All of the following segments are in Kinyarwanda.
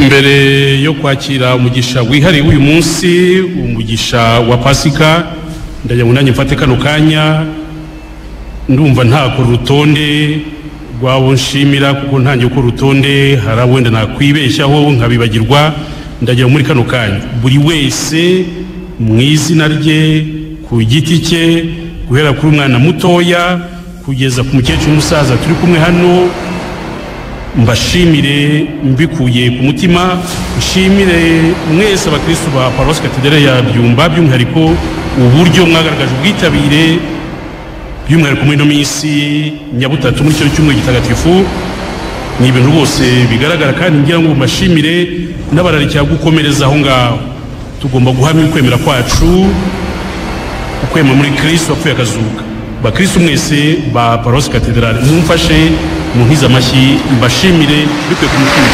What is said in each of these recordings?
Mbere yo kwakira umugisha wihariye w'uyu munsi, umugisha wa Pasika, ndagira ngo nanjye mfate kano kanya. Ndumva ntakora urutonde rwabo nshimira, kuko ntangiye gukora urutonde hari abo wenda nakwibeshyaho nkabibagirwa. Ndagira ngo muri kano kanya buri wese mu izina rye, ku giti cye, guhera kuri umwana mutoya kugeza ku mukecuru n'umusaza turi kumwe hano, mbashimire mbikuye ku mutima. Nshimire mwese abakristu ba Paruwasi Katedrali ya Byumba, by'umwihariko uburyo mwagaragaje ubwitabire, by'umwihariko muri ino minsi nyabutatu, muri kino cyumweru gitagatifu. Ni ibintu rwose bigaragara, kandi ngira ngo mbashimire n'abararikira gukomereza aho ngaho. Tugomba guhamya ukwemera kwacu, ukwemera muri Kristo wapfuye akazuka. Bakristu mwese ba Paruwasi Katedrali, mumfashe muntize amashyi mbashimire bikuye ku mutima.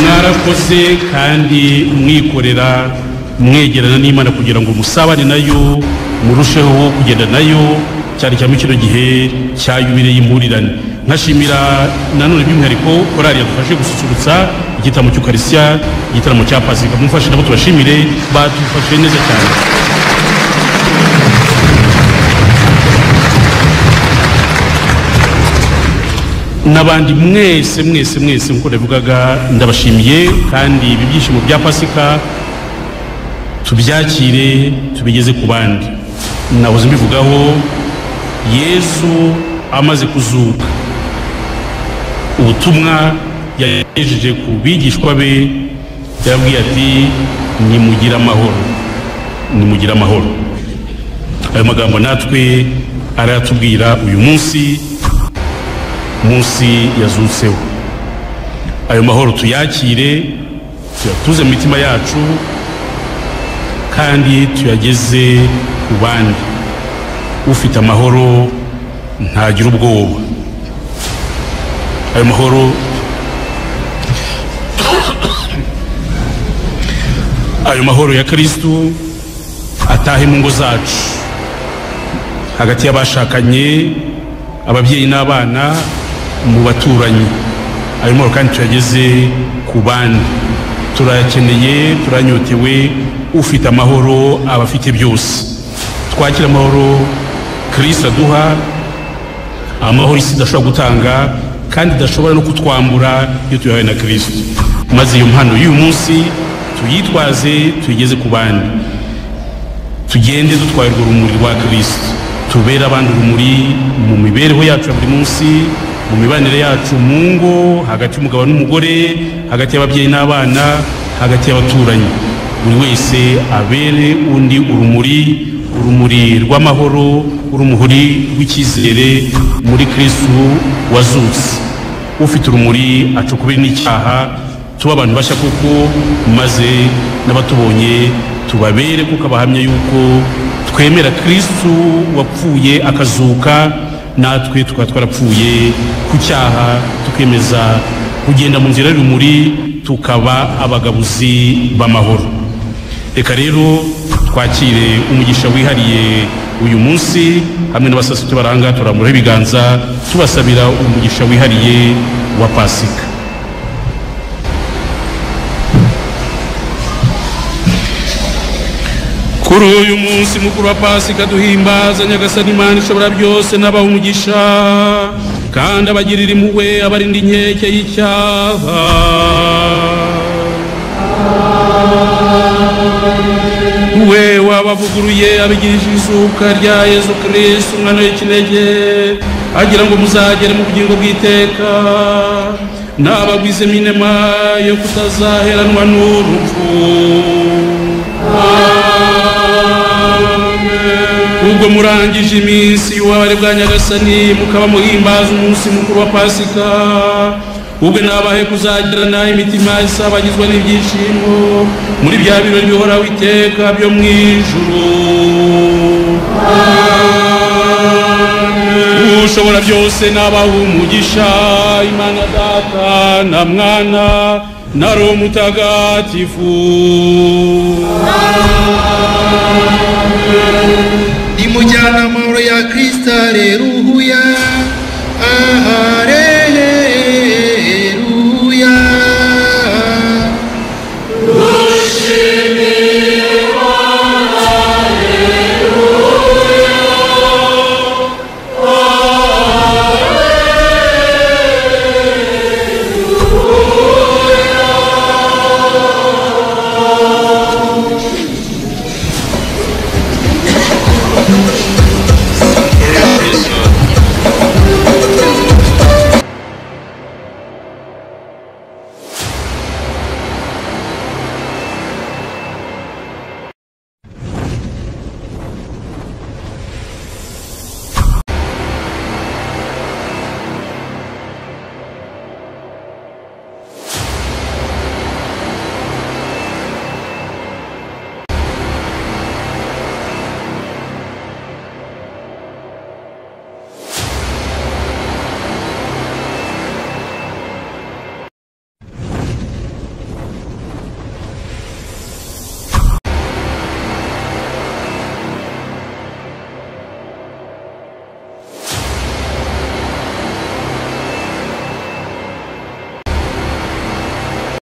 Mwarakoze kandi mwikorera, mwegerana n'Imana kugira ngo musabane nayo, murusheho kugenda nayo, cyane cyane muri kino gihe cya yubile y'impurirane. Nkashimira nanone by'umwihariko korali yadufashe gususurutsa igitaramo cy'Ukarisitiya, igitaramo cya Pasika. Mumfashe nabo tubashimire, badufashe neza cyane. N'abandi mwese mwese mwese nk'uko nabivugaga, ndabashimiye, kandi ibi byishimo bya Pasika tubyakire tubigeze ku bandi. Nahoze mbivugaho, Yezu amaze kuzuka, ubutumwa yagejeje ku bigishwa be, yababwiye ati nimugire amahoro, nimugire amahoro. Ayo magambo natwe arayatubwira uyu munsi, munsi yazutseho. Ayo mahoro tuyakire, tuyatuze mu mitima yacu, kandi tuyageze ku bandi. Ufite amahoro ntagira ubwoba. Ayo mahoro, ayo mahoro ya Kristu atahe mu ngo zacu, hagati y'abashakanye, ababyeyi n'abana, mu baturanyi. Ayo mahoro kandi tuyageze ku bandi. Turayakeneye, turanyotewe. Ufite amahoro aba afite byose. Twakire amahoro Kristo aduha, amahoro isi idashobora gutanga kandi idashobora no kutwambura iyo tuyahawe na Kristo. Maze iyo mpano y'uyu munsi tuyitwaze, tuyigeze ku bandi. Tugende dutwaye urwo rumuri rwa Kristo, tubere abandi urumuri mu mibereho yacu ya buri munsi, mu mibanire yacu mu ngo, hagati y'umugabo n'umugore, hagati y'ababyeyi n'abana, hagati y'abaturanyi. Buri wese abere undi urumuri, urumuri rw'amahoro, urumuri rw'icyizere muri Kristo wazutse. Ufite urumuri acukubiri n'icyaha, tuba abantu bashya kuko, maze n'abatubonye tubabere kuko abahamya yuko twemera Kristo wapfuye akazuka, natwe tukaba twarapfuye ku cyaha, tukemeza kugenda mu nzira y'urumuri, tukaba abagabuzi b'amahoro. Reka rero twakire umugisha wihariye uyu munsi hamwe n'abasaserdoti baranga, turamburaho ibiganza tubasabira umugisha wihariye wa Pasika. Kuri uyu munsi mukuru wa Pasika duhimbaza Nyagasani Imana ishobora byose, n'abaha umugisha kandi abagirira impuhwe, abarinda inkeke y'icyaha. We wabavuguruye abigirije izuka rya Yezu Kristo umwana w'ikinege, agira ngo muzagere mu bugingo bw'iteka, n'abagwizemo inema yo kutazaheranwa n'urupfu. Ubwo murangije iminsi y'ububabare bwa Nyagasani, mukaba muhimbaza umunsi mukuru wa Pasika, ubwo nabahe kuzagirana imitima isabagizwa n'ibyishimo muri bya birori bihoraho iteka byo mu ijuru. Ushobora byose nabaha umugisha, Imana Data na Mwana na Roho Mutagatifu. ya Kristo, aleluya.